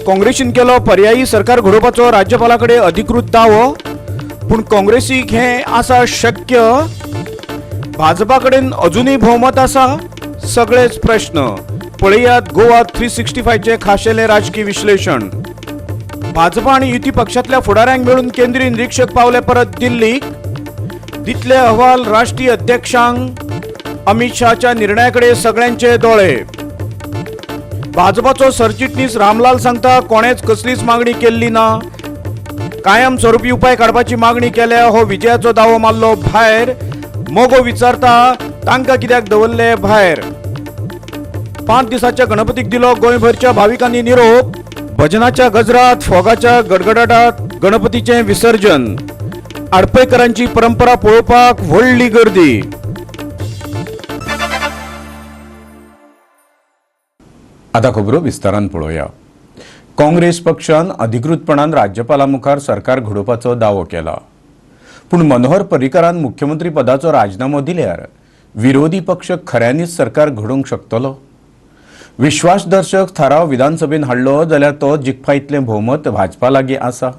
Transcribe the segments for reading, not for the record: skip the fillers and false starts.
काँग्रेसीन केलो पर्यायी सरकार घडोवपाचो राज्यपाला कडेन अधिकृत दावो, पूण काँग्रेसीक हें आसा शक्य? भाजपा कडेन अजुनूय भोवमत आसा? सगळेच प्रश्न. पळयात गोवा 365चें खाशेलें राजकी विश्लेशण. भाजपा आनी युती पक्षांतल्या फुडाऱ्यांक मेळून केंद्रीय निरीक्षक पावले परत दिल्लीक. दितले अहवाल राष्ट्रीय अध्यक्षांक. अमित शहाच्या निर्णया कडेन सगळ्यांचे दोळे. भाजपाचो सरचिटणीस रामलाल सांगता, कोणेच कसलीच मागणी केल्ली ना. कायम स्वरुपी उपाय काडपाची मागणी केल्या हो विजयाचो दावो मारलो भायर. मगो विचारता, तांकां कित्याक दवरले भायर? 5 दिसाच्या गणपतीक दिलो गोंयभरच्या भाविकांनी निरोप. भजनाच्या गजरात, फोगाच्या गडगडाटात गणपतीचें विसर्जन. आडपयकरांची परंपरा पळोवपाक व्हडली गर्दी. आतां खबरो विस्तारान पळोवया. काँग्रेस पक्षान अधिकृतपणान राज्यपाला मुखार सरकार घडोवपाचो दावो केला, पूण मनोहर पर्रीकारान मुख्यमंत्री पदाचो राजीनामो दिल्यार विरोधी पक्ष खऱ्यांनीच सरकार घडोवंक शकतलो? विश्वासदर्शक थाराव विधानसभेन हाडलो जाल्यार तो जिखपा इतलें भोवमत भाजपा लागीं आसा?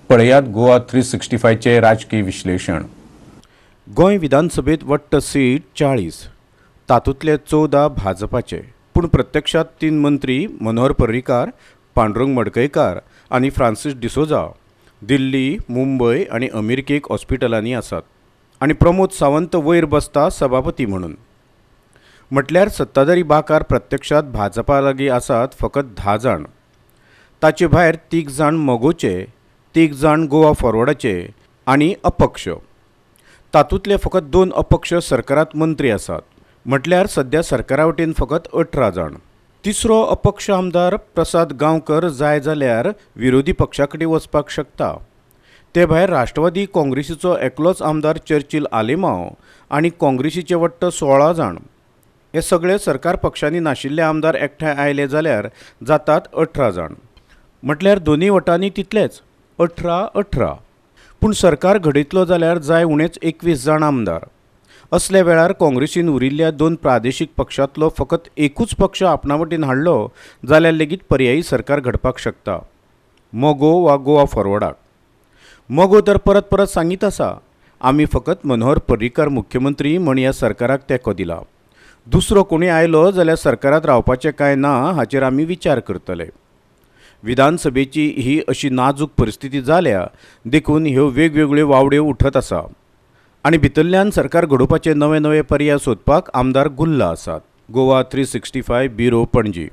पळयात गोवा 365चें राजकी विश्लेशण. गोंय विधानसभेत वट्ट सीट 40, तातूंतले 14 भाजपाचे, पूण प्रत्यक्षात 3 मंत्री मनोहर पर्रीकार, पांडुरंग मडकयकार आनी फ्रांसीस डिसोजा दिल्ली, मुंबय आनी अमेरिकेक हॉस्पिटलांनी आसात आनी प्रमोद सावंत वयर बसता सभापती म्हणून. म्हटल्यार सत्ताधारी बाकार प्रत्यक्षात भाजपा लागीं आसात फकत 10 जाण. ताचे भायर 3 जाण मगोचे, 3 जाण गोवा फॉरवर्डाचे आनी अपक्ष. तातूंतले फकत 2 अपक्ष सरकारांत मंत्री आसात. म्हटल्यार सद्या सरकारा वटेन फकत 18 जाण. तिसरो अपक्ष आमदार प्रसाद गांवकर जाय जाल्यार विरोधी पक्षा कडेन वचपाक शकता. ते भायर राष्ट्रवादी काँग्रेसीचो एकलोच आमदार चर्चिल आलेमाव आनी काँग्रेसीचे वट्ट 16 जाण. हे सगळे सरकार पक्षांनी नाशिल्ले आमदार एकठांय आयले जाल्यार जातात 18 जाण. म्हटल्यार दोनूय वटांनी तितलेच, 18-18. पूण सरकार घडयतलो जाल्यार जाय उणेच 21 जाण आमदार. असल्या वेळार काँग्रेसीन उरिल्ल्या 2 प्रादेशीक पक्षांतलो फकत एकूच पक्ष आपणा वटेन हाडलो जाल्यार लेगीत पर्यायी सरकार घडपाक शकता, मगो वा गोवा फॉरवर्डाक. मगो तर परत परत सांगीत आसा, आमी फकत मनोहर पर्रीकार मुख्यमंत्री म्हण ह्या सरकाराक तेंको दिला, दुसरो कोणी आयलो जाल्यार सरकारांत रावपाचें काय ना हाचेर आमी विचार करतले. विधानसभेची ही अशी नाजूक परिस्थिती जाल्या देखून ह्यो वेगवेगळ्यो वावड्यो उठत आसा आनी भितरल्यान सरकार घडोवपाचे नवे नवे पर्याय सोदपाक आमदार गुल्ल आसात. गोवा 365 ब्युरो, पणजी.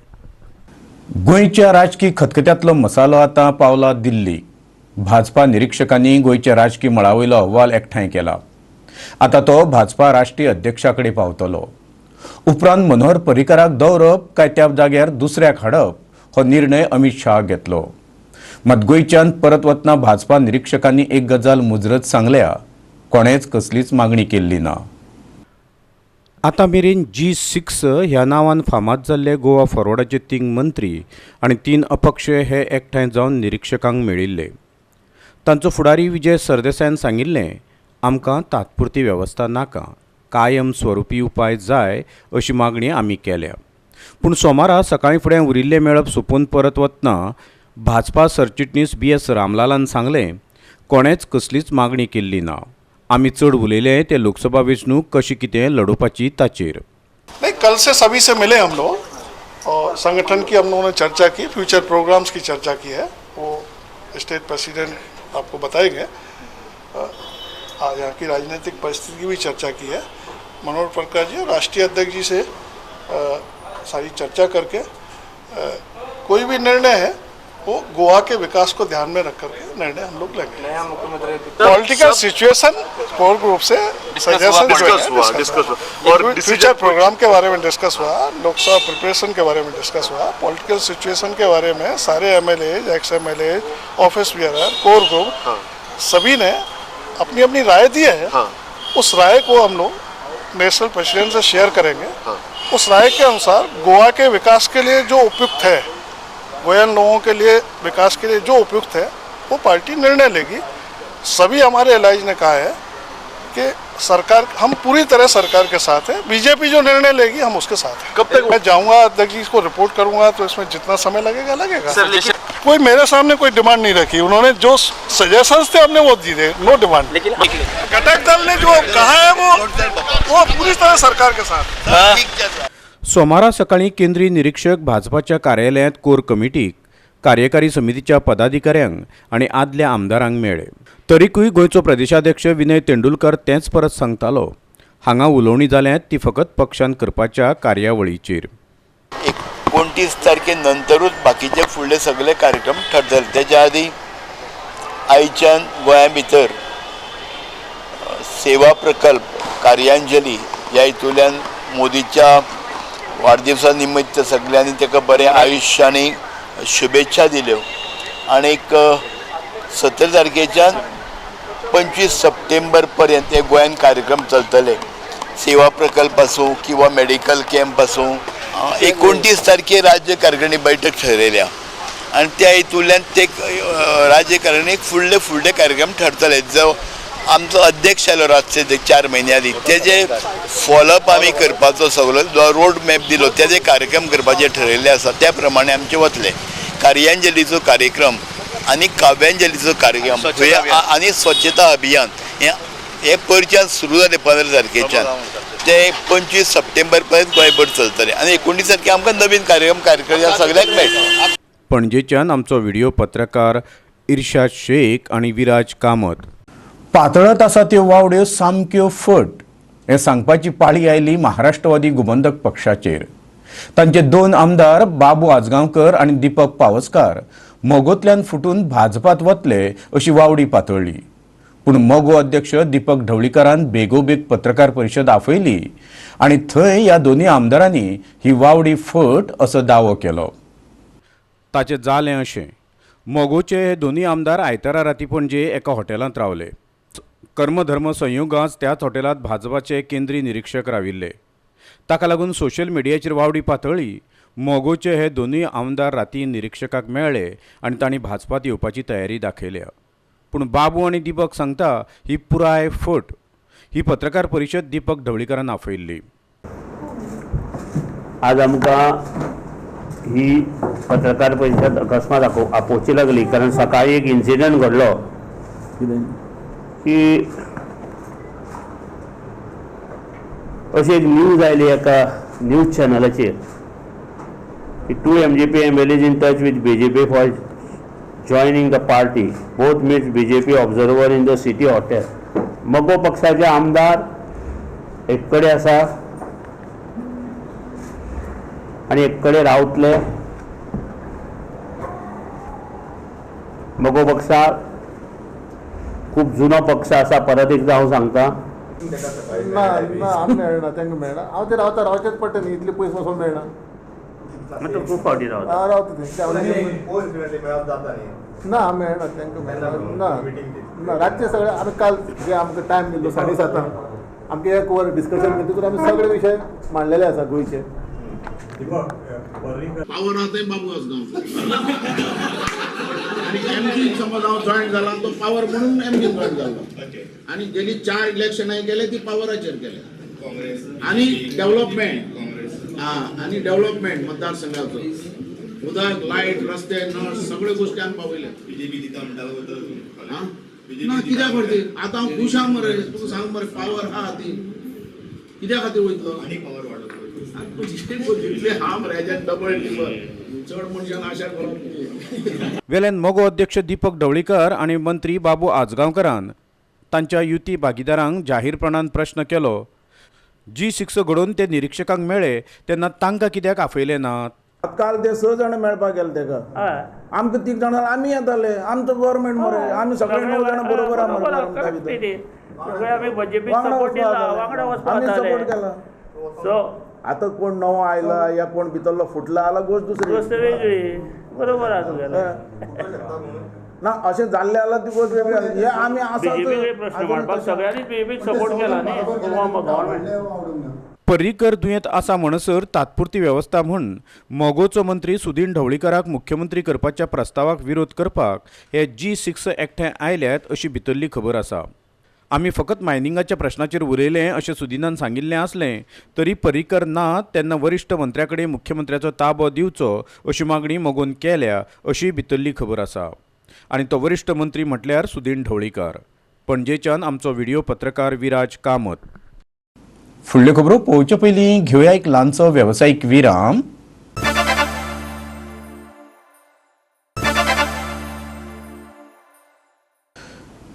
गोंयच्या राजकी खतखत्यांतलो मसालो आतां पावला दिल्ली. भाजपा निरीक्षकांनी गोंयच्या राजकी मळावयलो अहवाल एकठांय केला. आतां तो भाजपा राष्ट्रीय अध्यक्षा कडेन पावतलो. उपरांत मनोहर पर्रीकाराक दवरप काय त्या जाग्यार दुसऱ्याक हाडप हो निर्णय अमित शहा घेतलो. मात गोंयच्यान परत वतना भाजपा निरीक्षकांनी एक गजाल मुजरत सांगल्या, कोणेच कसलीच मागणी केल्ली ना. आतां मेरेन G6 ह्या नांवान फामाद जाल्ले गोवा फॉरवर्डाचे 3 मंत्री आनी 3 अपक्ष हे एकठांय जावन निरीक्षकांक मेळिल्ले. तांचो फुडारी विजय सरदेसायान सांगिल्लें, आमकां तात्पुरती वेवस्था नाका, कायम स्वरुपी उपाय जाय अशी मागणी आमी केल्या. पूण सोमारा सकाळीं फुडें उरिल्लें मेळप सोंपून परत वतना भाजपा सरचिटणीस BS रामलालान सांगलें, कोणेच कसलीच मागणी केल्ली ना, आमी चड उलयले ते लोकसभा वेंचणूक कशी कितें लढोवपाची ताचेर. नहीं, कल से सभी से मिले हम लोग और संगठन की हम लोगों ने चर्चा की, फ्यूचर प्रोग्राम्स की चर्चा की है, वो स्टेट प्रेसिडेंट आपको बताएंगे. यहाँ की राजनीतिक परिस्थिति की भी चर्चा की है. मनोहर पर्रिकर जी और राष्ट्रीय अध्यक्ष जी से सारी चर्चा करके कोई भी निर्णय है वो गोवा के विकास को ध्यान में रख करके निर्णय हम लोग लेंगे. नया मुख्यमंत्री पॉलिटिकल सिचुएशन कोर ग्रुप से सजेशन डिस्कस हुआ और फ्यूचर प्रोग्राम के बारे में डिस्कस हुआ, लोकसभा प्रिपरेशन के बारे में डिस्कस हुआ, पॉलिटिकल सिचुएशन के बारे में सारे MLA, ex MLA, office bearer, core group सभी ने अपनी अपनी राय दी है. उस राय को हम लोग नेशनल प्रेसिडेंट से शेयर करेंगे. उस राय के अनुसार गोवा के विकास के लिए जो उपयुक्त है, गोयन लोगों के लिए विकास के लिए जो उपयुक्त है, वो पार्टी निर्णय लेगी. सभी हमारे एलाइज ने कहा है कि सरकार, हम पूरी तरह सरकार के साथ हैं, बीजेपी जो निर्णय लेगी हम उसके साथ हैं. कब तक मैं जाऊंगा, अध्यक्ष जी को रिपोर्ट करूंगा, तो इसमें जितना समय लगेगा लगेगा. सर, लेकिन कोई मेरे सामने कोई डिमांड नहीं रखी, उन्होंने जो सजेशंस थे हमने वो दिए, नो डिमांड। लेकिन घटक दल ने जो कहा है वो पूरी तरह सरकार के साथ। सोमारा सकाळी केंद्रीय निरीक्षक भाजपाच्या कार्यालयांत कोर कमिटीक, कार्यकारी समितीच्या पदाधिकाऱ्यांक आनी आदल्या आमदारांक मेळ्ळे। तरीकूय गोंयचो प्रदेशाध्यक्ष विनय तेंडुलकर तेंच परत सांगतालो, हांगा उलोवणी जाल्यात ती फकत पक्षान करपाच्या कार्यावळीचेर। 29 तारखे नंतरूच बाकीचे फुडले सगळे कार्यक्रम ठरतले। त्याच्या आदी आयच्यान गोंया भितर सेवा प्रकल्प कार्यांजली ह्या हितूंतल्यान मोदीच्या वाडदिवसा निमित्त सगळ्यांनी ताका बरें आयुश्य आनी शुभेच्छा दिल्यो आनीक 17 तारखेच्यान 25 सप्टेंबर पर्यंत हे गोंयान कार्यक्रम चलतले। सेवा प्रकल्प आसूं किंवा मेडिकल कॅम्प आसूं। 29 तारखे राज्य कार्यकारिणी बैठक ठरयल्या आनी त्या हितूंतल्यान ते राज्य कार्यकारिणीक फुडले फुडले कार्यक्रम ठरतले। जो आमचो अध्यक्ष आयलो रातचे 4 म्हयन्या आदीं तेजे फॉलोअप आमी करपाचो सगलो जो रोड मॅप दिलो तेजे कार्यक्रम करपाचे ठरयल्ले आसा, त्या प्रमाणे आमचे वतले। कार्यांजलीचो कार्यक्रम आनी काव्यांजलीचो कार्यक्रम आनी स्वच्छता अभियान हे परच्यान सुरू जाले 15 तारखेच्यान ते 25 सप्टेंबर पर्यंत गोंयभर चलतले आनी 19 तारखे आमकां नवीन कार्यक्रम कार्यक्रम सगळ्याक मेळटा। पणजेच्यान आमचो व्हिडिओ पत्रकार इर्शाद शेख आनी विराज कामत। पातळत आसा त्यो वावड्यो सामक्यो फट हें सांगपाची पाळी आयली महाराष्ट्रवादी गोमंतक पक्षाचेर। तांचे 2 आमदार बाबू आजगांवकर आनी दीपक पावसकार मगोंतल्यान फुटून भाजपात वतले अशी वावडी पातळ्ळी। पूण मगो अध्यक्ष दीपक ढवळीकारान बेगोबेग पत्रकार परिशद आपयली आनी थंय ह्या दोनूय आमदारांनी ही वावडी फट असो दावो केलो। ताचें जालें अशें, मगोचे हे दोनूय आमदार आयतारा राती पणजे एका हॉटेलांत रावले। कर्मधर्म संयोगांत त्याच हॉटेलांत भाजपाचे केंद्रीय निरीक्षक राविल्ले। ताका लागून सोशल मिडियाचेर वावडी पातळ्ळी। मगोचे हे दोनूय आमदार राती निरीक्षकाक मेळ्ळे आनी तांणी भाजपात येवपाची तयारी दाखयल्या। पूण बाबू आनी दीपक सांगता ही पुराय फट। ही पत्रकार परिशद दीपक ढवळीकारान आपयिल्ली। आज आमकां ही पत्रकार परिशद अकस्मात आपोवची लागली, कारण सकाळी एक इन्सिडंट घडलो की अशी एक न्यूज आयली एका न्यूज चॅनलाचेर की 2 MGP MLAs in touch with BJP for joining the party, both meet BJP observer in the city hotel. मगो पक्षाचे आमदार एक कडेन आसा आनी एक कडेन रावतले। मगो पक्षाक खूब जुनो पक्ष आसा, परत एकदां हांव सांगता। ना ना आमी मेळना, तांकां मेळना। हांव ते रावता, रावचेच पडटा न्ही, इतले पयस वचोन मेळना। तूं खूब फावटी रावता? रावता थंय। ना मेळना तांकां, मेळना। ना ना रातचे सगळे आमी काल जे आमकां टायम दिल्लो 7:30 आमकां एक वर डिस्कशन केलें, तितून आमी सगळे विशय मांडलेले आसा गोंयचे। पावर आहा थंय बाबू आजगांवकर आनी एमजीन समज हांव जॉयन जाला तो पावर म्हणून एमजीन जॉयन जालो आनी गेली 4 इलेक्शनां गेले ती पावराचेर गेले आनी डेव्हलपमेंट आनी डेव्हलपमेंट मतदारसंघाचो उदक लायट रस्ते नळ सगळ्यो गोश्टी आमी पावयले। ना कित्या खातीर आतां हांव खूश आहा मरे, तुका सांग मरे पावर आहा ती कित्या खातीर वयतलो वेल्यान मगो अध्यक्ष दीपक ढवळीकर आनी मंत्री बाबू आजगांवकरान तांच्या युती भागीदारांक जाहीरपणान प्रश्न केलो, G6 घडोवन ते निरीक्षकांक मेळ्ळे तेन्ना तांकां कित्याक आपयले नात? काल ते 6 जाण मेळपाक गेले तेका, आमकां 3 जाण आमी येताले, आमचो गव्हर्मेंट मरे, आमी सगळे 9 जाण बरोबर आमी सपोर्ट केला। आता कोण नवो आयला या कोण भितरलो फुटला आला गोष्ट दुसरी, गोष्ट वेगळी, बरोबर आसा तुगेलें। ना अशें जाल्लें जाल्यार ती गोष्ट वेगळी। हे आमी आसा प्रश्न मांडपाक सगळ्यांनी बीजेपीक सपोर्ट केला न्ही गव्हर्मेंट। पर्रीकर दुयेंत आसा म्हणसर तात्पुरती वेवस्था म्हूण मगोचो मंत्री सुदीन ढवळीकराक मुख्यमंत्री करपाच्या प्रस्तावाक विरोध करपाक हे G6 एकठांय आयल्यात अशी भितरली खबर आसा। आमी फकत मायनिंगाच्या प्रश्नाचेर उलयले अशें सुदिनान सांगिल्लें आसलें तरी पर्रीकर ना तेन्ना वरिश्ठ मंत्र्या कडेन मुख्यमंत्र्याचो ताबो दिवचो अशी मागणी मगोन केल्या अशी भितरली खबर आसा आनी तो वरिश्ठ मंत्री म्हटल्यार सुदीन ढवळीकार. पणजेच्यान आमचो व्हिडिओ पत्रकार विराज कामत. फुडल्यो खबरो पळोवचे पयलीं घेवया एक ल्हानसो वेवसायीक विराम.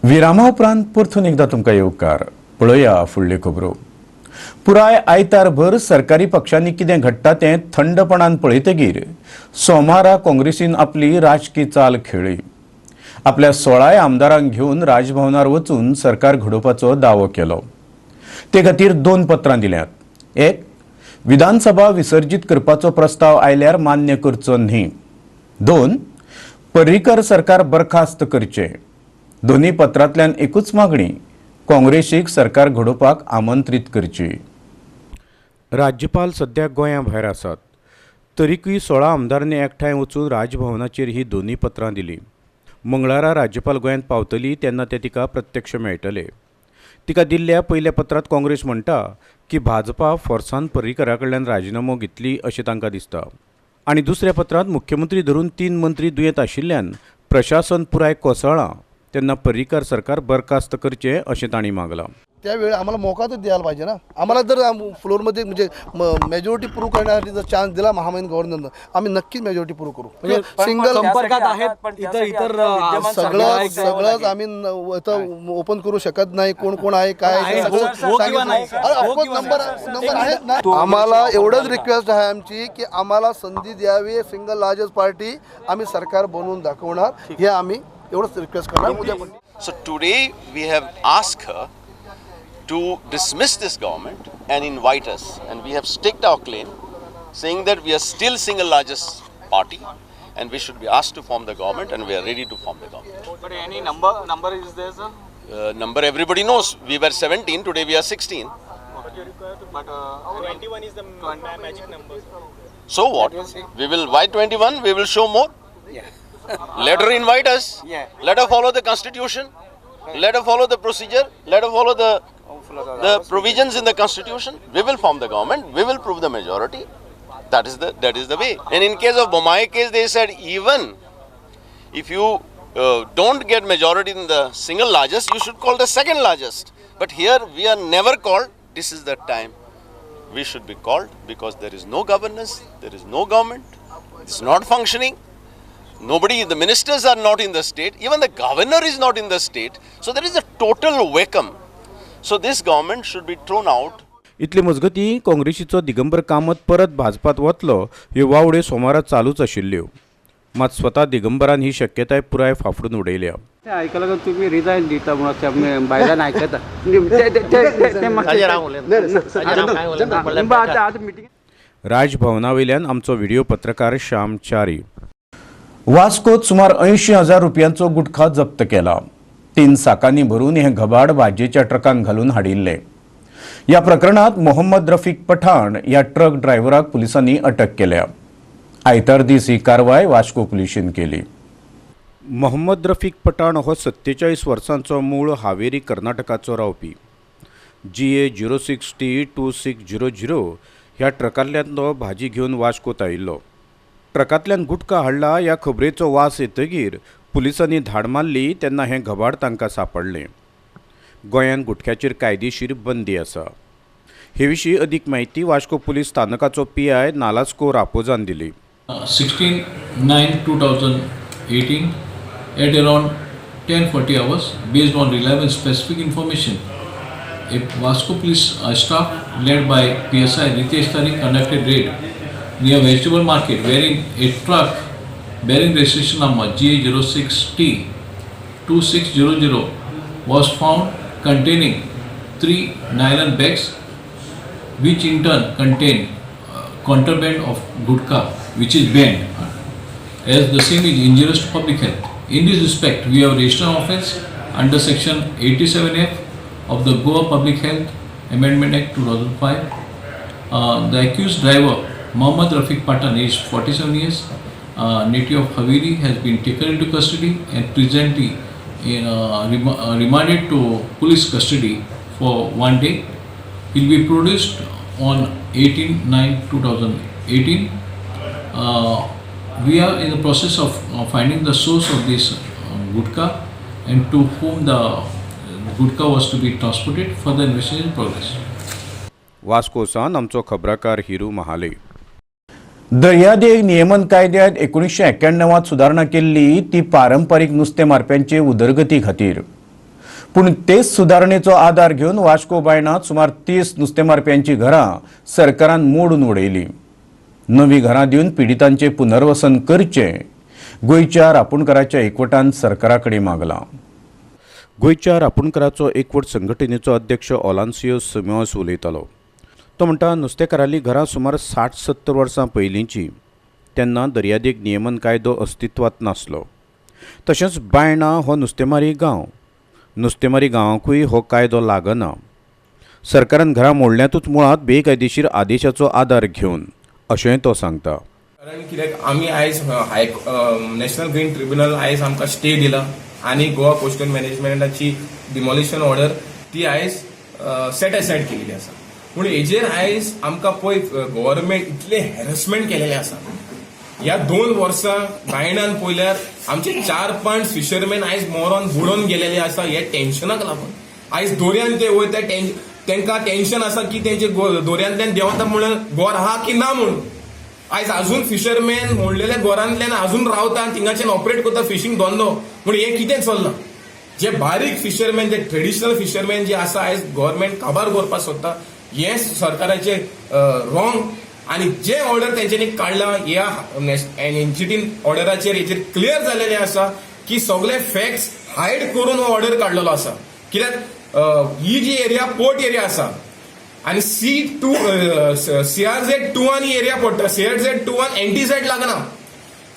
विरामा उपरांत परतून एकदा तुमकां येवकार. पळोवया फुडल्यो खबरो. पुराय आयतारभर सरकारी पक्षांनी कितें घडटा तें थंडपणान पळयतगीर सोमारा काँग्रेसीन आपली राजकी चाल खेळ्ळी. आपल्या 16 आमदारांक घेवन राजभवनार वचून सरकार घडोवपाचो दावो केलो. ते खातीर 2 पत्रां दिल्यांत. एक, विधानसभा विसर्जीत करपाचो प्रस्ताव आयल्यार मान्य करचो न्ही. 2, पर्रीकर सरकार बरखास्त करचें. दोन्ही पत्रांतल्यान एकूच मागणी, काँग्रेसीक सरकार घडोवपाक आमंत्रीत करची. राज्यपाल सद्या गोंया भायर आसात तरीकूय 16 आमदारांनी एकठांय वचून राजभवनाचेर ही दोन्ही पत्रां दिली. मंगळारा राज्यपाल गोंयांत पावतली तेन्ना ते तिका प्रत्यक्ष मेळटले. तिका दिल्ल्या पयल्या पत्रांत काँग्रेस म्हणटा की भाजपा फोर्सान पर्रीकरा कडल्यान राजिनामो घेतली अशें तांकां दिसता आनी दुसऱ्या पत्रांत मुख्यमंत्री धरून 3 मंत्री दुयेंत आशिल्ल्यान प्रशासन पुराय कोसळ्ळां तेन्ना पर्रीकर सरकार बरखास्त करचें अशें तांणी मागलां. त्यावेळी आम्हाला मोका तर द्यायला पाहिजे ना. आम्हाला जर फ्लोअरमध्ये म्हणजे मेजॉरिटी प्रूव्ह करण्यासाठी जर चान्स दिला महामहिम गव्हर्नरनं, आम्ही नक्कीच मेजॉरिटी प्रूव्ह करू. म्हणजे सिंगल संपर्कात आहेत इतर इतर सगळं सगळंच आम्ही इथं ओपन करू शकत नाही. कोण कोण आहे काय ऑफकोर्स नंबर नंबर आहेत ना. आम्हाला एवढंच रिक्वेस्ट आहे आमची की आम्हाला संधी द्यावी. सिंगल लार्जेस्ट पार्टी आम्ही सरकार बनवून दाखवणार, हे आम्ही एवढंच रिक्वेस्ट करणार उद्या. So today we have asked her to dismiss this government and invite us, and we have staked our claim saying that we are still single largest party and we should be asked to form the government, and we are ready to form the government. But any number is there, sir? Number everybody knows. We were 17, today we are 16. But you require to, but 21 is the magic number. So what? We will, why 21? We will show more. Yeah. Let her invite us. Yeah. Let her follow the constitution. Let her follow the procedure. Let her follow the provisions in the constitution. We will form the government. We will prove the majority. That is the way. And in case of Bommai case, they said even if you don't get majority in the single largest, you should call the second largest. But here we are never called. This is the time we should be called, because there is no governance, there is no government, it's not functioning. Nobody, the ministers are not in the state, even the governor is not in the state. So there is a total vacuum. So this government should be thrown out. इतले मजगती काँग्रेसीचो दिगंबर कामत परत भाजपात वतलो ह्यो वावड्यो सोमारा चालूच आशिल्ल्यो. मात स्वता दिगंबरान ही शक्यताय पुराय फाफडून उडयल्या. आयकला तुमी रिजायन दिता म्हणून बायलान आयकता. राजभवना वयल्यान आमचो व्हिडिओ पत्रकार श्याम च्यारी. वास्कोत सुमार 80,000 रुपयांचो गुटखा जप्त केला. 3 साकांनी भरून हें घबाड भाजयेच्या ट्रकान घालून हाडिल्लें. ह्या प्रकरणात मोहम्मद रफीक पठाण ह्या ट्रक ड्रायव्हराक पुलिसांनी अटक केल्या. आयतार दीस ही कारवाय वास्को पुलिशेन केली. मोहम्मद रफीक पठाण हो 47 वर्सांचो मूळ हावेरी कर्नाटकाचो रावपी. GA 06 T 2600 ह्या ट्रकांतल्यान तो भाजी घेवन वास्कोत आयिल्लो. ट्रकांतल्यान गुटखा हाडला ह्या खबरेचो वास येतगीर पुलिसांनी धाड मारली तेन्ना हें घबाड तांकां सांपडलें. गोंयांत गुटख्याचेर कायदेशीर बंदी आसा. हे विशीं अदीक म्हायती वास्को पुलीस स्थानकाचो PI नालास्को रापोजान दिली. 16/9/2018 at around 10:40 hours, based on reliable specific information, a Vasco police staff led by PSI Ritesh Tari conducted raid near vegetable market wherein a truck bearing registration number GA06T 2600 was found containing 3 nylon bags, which in turn contained contraband of gutka, which is banned, as the same is injurious to public health. In this respect, we have registered an offence under section 87F of the Goa Public Health Amendment Act 2005. The accused driver, Mohammad Rafiq Patan, aged 47 years, native of Haveri, has been taken into custody and presently remanded to police custody for 1 day. He will be produced on 18/9/2018. We are in the process of finding the source of this gutka and to whom the gutka was to be transported. Further investigation in progress. Vasco सावन आमचो खबराकार हिरू महाले. दर्यादेग नियमन कायद्यात 1991 सुदारणा केल्ली ती पारंपारीक नुस्तें मारप्यांचे उदरगती खातीर, पूण तेच सुदारणेचो आदार घेवन वास्को बायणांत सुमार 30 नुस्तें मारप्यांची घरां सरकारान मोडून उडयली. नवी घरां दिवन पिडितांचें पुनर्वसन करचें गोंयच्या रापूणकराच्या एकवटान सरकारा कडेन मागलां. गोंयच्या रापूणकराचो एकवट संघटनेचो अध्यक्ष ओलान्सियो सिमोस उलयतालो. तो म्हणटा, नुस्तेकारांली घरां सुमार 60-70 वर्सां पयलींची, तेन्ना दर्यादेग नियमन कायदो अस्तित्वांत नासलो. तशेंच बायणा हो नुस्तेमारी गांव, नुस्तेमारी गांवांकूय हो कायदो लागना. सरकारान घरां मोडल्यांतूच मुळांत बेकायदेशीर आदेशाचो आदार घेवन, अशेंय तो सांगता. कारण कित्याक आमी आयज नॅशनल ग्रीन ट्रिब्युनल आयज आमकां स्टे दिला आनी गोवा कोस्टल मॅनेजमेंटाची डिमॉलिशन ऑर्डर ती आयज सेट असायड केलेली आसा. पूण हेजेर आयज आमकां पळय गव्हर्मेंट इतलें हॅरसमेंट केलेलें आसा. ह्या 2 वर्सां बायणान पळयल्यार आमचे 4-5 फिशरमॅन आयज मरोन बुडोवन गेलेले आसा हे टेन्शनाक लागून. आयज दोऱ्यान ते वयता, तांकां टेन्शन आसा की तेंचे दोऱ्यांतल्यान देंवता म्हणून गोर आहा की ना म्हणून. आयज अजून फिशरमॅन मोडलेल्या गोरांतल्यान अजून रावता आनी थिंगाच्यान ऑपरेट करता फिशींग धंदो. पूण हें कितें चल्लां, जे बारीक फिशरमॅन, जे ट्रेडिशनल फिशरमॅन जे आसा आयज गव्हर्मेंट काबार करपाक सोदता. हें सरकाराचें रॉंग. आनी जे ऑर्डर तेंच्यांनी काडला ह्या एनजीटीन ऑर्डराचेर हेचेर क्लियर जालेलें आसा की सगळे फॅक्ट्स हायड करून हो ऑर्डर काडलेलो आसा. कित्याक ही जी एरिया पोर्ट एरिया आसा आनी CRZ 2 ही एरिया पडटा. CRZ 2 NTZ लागना.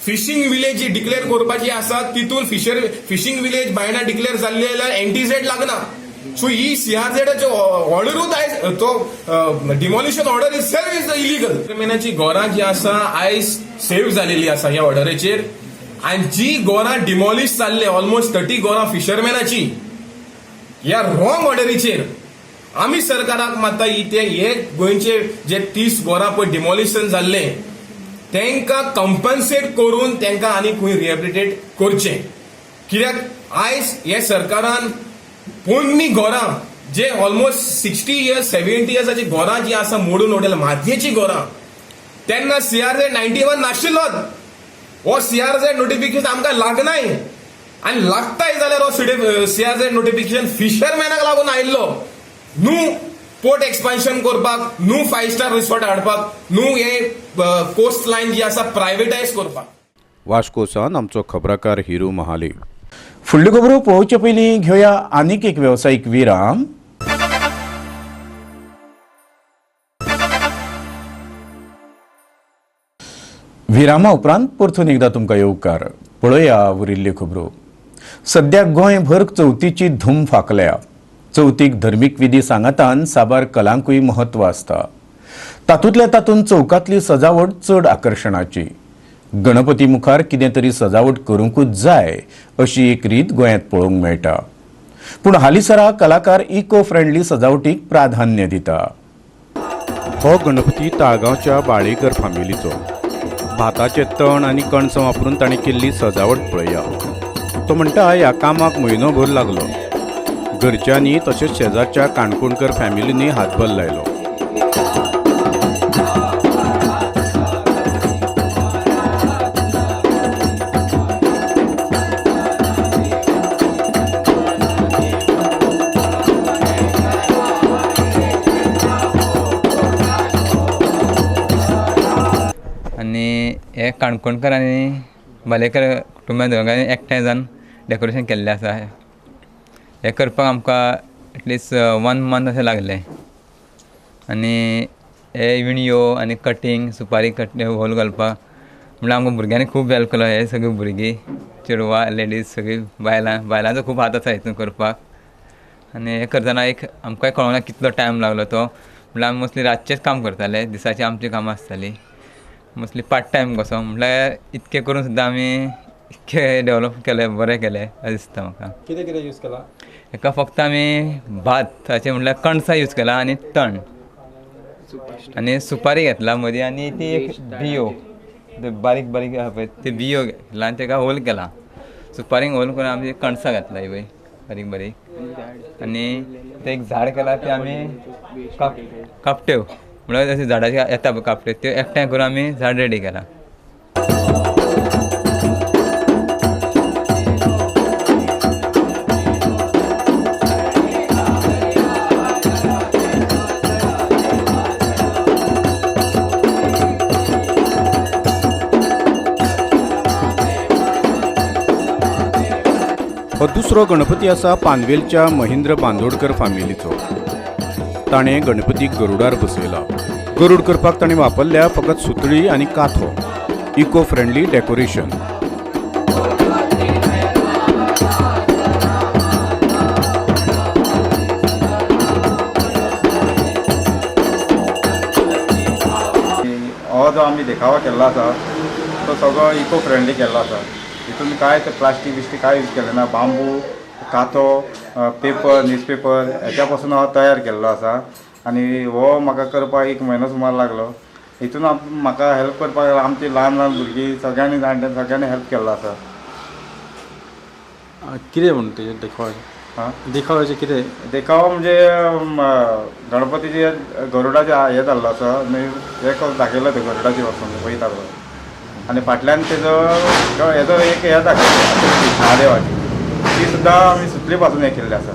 फिशींग विलेज जी डिक्लेअर करपाची आसा तितून फिशींग विलेज बायणा डिक्लेअर जाल्ली जाल्यार NTZ लागना. सो ही CRZाचे ऑर्डरूच आयज तो demolition order itself is illegal. फिशरमॅनाची घरां जी आसा आयज सेव जालेली आसा ह्या ऑर्डराचेर. आनी जी घरां डिमॉलिश जाल्ले ऑलमोस्ट 30 घरां फिशरमॅनाची ह्या रॉंग ऑर्डरीचेर आमी सरकाराक मागता ते हे गोंयचे जे 30 घरां पळय डिमॉलिशन जाल्ले तांकां कंपन्सेट करून तांकां आनी खंय रिहेबिलिटेट करचें. कित्याक आयज हे सरकारान पोन्नी घरां जे ऑलमोस्ट 60 इयर्स 70 इयर्साची घरां जी आसा मोडून उडयल्या मातयेची घरां, तेन्ना CRZ 91 नाशिल्लोच. हो CRZ notification आमकां लागनाय आनी लागताय जाल्यार हो CRZ notification फिशरमॅनाक लागून आयिल्लो. न्हू पोर्ट एक्सपान्शन करपाक, न्हू 5 स्टार रिसॉर्ट हाडपाक, न्हू हे कोस्ट लायन जी आसा प्रायवेटायज करपाक. वास्को सावन आमचो खबराकार हिरू महाले. फुडल्यो खबरो पळोवचे पयलीं घेवया आनीक एक वेवसायीक विराम. विरामा उपरांत परतून एकदा तुमकां येवकार. पळया उरिल्ल्यो खबरो. सद्या गोंयभर चवथीची धूम फाकल्या. चवथीक धर्मीक विधी सांगातान साबार कलांकूय म्हत्व आसता. तातूंतल्या तातूंत चौकांतली सजावट चड आकर्शणाची. गणपती मुखार कितें तरी सजावट करूंकूच जाय अशी एक रीत गोंयांत पळोवंक मेळटा. पूण हालींसरा कलाकार इको फ्रेंडली सजावटीक प्राधान्य दिता. हो गणपती ताळगांवच्या बाळेकर फामिलीचो. भाताचें तण आनी कणसां वापरून ताणें केल्ली सजावट पळया. तो म्हणटा ह्या कामाक म्हयनोभर लागलो. घरच्यांनी तशेंच शेजारच्या काणकोणकर फॅमिलींनी हातभार लायलो. आनी हे काणकोणकर आनी बालेकर कुटुंबान दोगांय एकठांय जावन डेकोरेशन केल्लें आसा. हें करपाक आमकां एटलिस्ट 1 मंथ अशें लागलें. आनी हे विणयो आनी कटींग सुपारी कट होल घालपाक म्हणल्यार आमकां भुरग्यांनी खूब हेल्प केलो. हे सगळीं भुरगीं चेडवां लेडीज सगळीं बायलां बायलांचो खूब हात आसा हितून करपाक. आनी हें करतना एक आमकांय कळना कितलो टायम लागलो तो. म्हणल्यार आमी मोस्टली रातचेंच काम करताले, दिसाचीं आमचीं कामां आसतालीं मोस्टली पार्ट टायम कसो. म्हणल्यार इतकें करून सुद्दां आमी डेवलप केलें, बरें केलें अशें दिसता म्हाका. कितें कितें यूज केला? हेका फक्त आमी भाताचें म्हणल्यार कणसां यूज केला आनी तण आनी सुपारी घेतला मदीं आनी ती एक बियो बारीक बारीक आहा पळय ते बियो घेतला आनी तेका होल केला. सुपारींक होल करून आमी कणसां घातला पळय बारीक बारीक आनी तें एक झाड केलां तें आमी कापट्यो म्हणल्यार अशें झाडाचे येता पळय कापट्यो त्यो एकठांय करून आमी झाड रेडी केलां. हो दुसरो गणपती आसा पानवेलच्या महेंद्र बांदोडकर फामिलीचो. ताणें गणपतीक गरुडार बसयला. गरुड करपाक ताणें वापरल्या फकत सुतळी आनी काथो. Eco friendly decoration. हो जो आमी देखावो केल्लो आसा तो सगळो इको फ्रेंडली केल्लो आसा. हितून कांय प्लास्टीक बिस्टीक कांय यूज केलें ना. बांबू, काथो, पेपर, न्यूजपेपर हेच्या पासून हो तयार केल्लो आसा आनी हो म्हाका करपाक एक म्हयनो सुमार लागलो. हितून म्हाका हेल्प करपाक आमची ल्हान ल्हान भुरगीं सगळ्यांनी जाणट्यांनी सगळ्यांनी हेल्प केल्लो आसा. कितें म्हण तेजें देखाव? आं, देखावाचें कितें? देखावो म्हणजे गणपतीचे गरुडाचें हें जाल्लो आसा आनी हें दाखयलो तें गरुडाचें वचून वयता पळय आनी फाटल्यान तेजो हेजो एक हें दाखयलो महादेवाची, ती सुद्दां आमी सुतली पासून हें केल्लें आसा.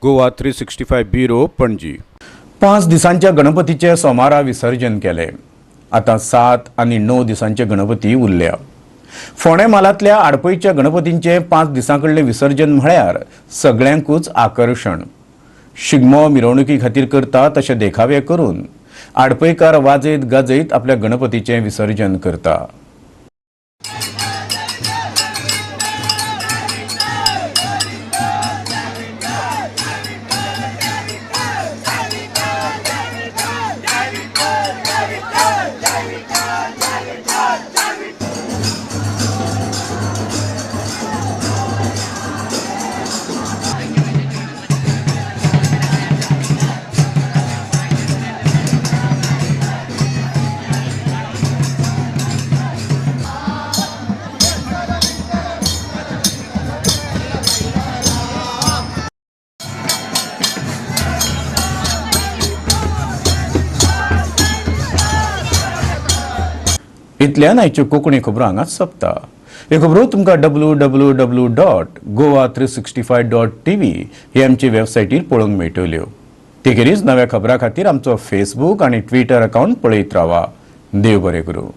गोवा 365 ब्युरो, पणजी. 5 दिसांच्या गणपतीचे सोमारा विसर्जन केलें. आतां 7 आनी 9 दिसांचे गणपती उरल्या. फोंडें म्हालांतल्या आडपयच्या गणपतींचे 5 दिसां कडलें विसर्जन म्हळ्यार सगळ्यांकूच आकर्शण. शिगमो मिरवणुकी खातीर करता तशे देखावे करून आडपयकार वाजयत गाजयत आपल्या गणपतीचें विसर्जन करता. इतल्यान आयच्यो कोंकणी खबरो हांगाच सोंपता. ह्यो खबरो तुमकां www.goa365.tv ही आमची वेबसायटीर पळोवंक मेळटल्यो. ते खेरीज नव्या खबरां खातीर आमचो फेसबूक आनी ट्विटर अकावंट पळयत रावा. देव बरें करूं.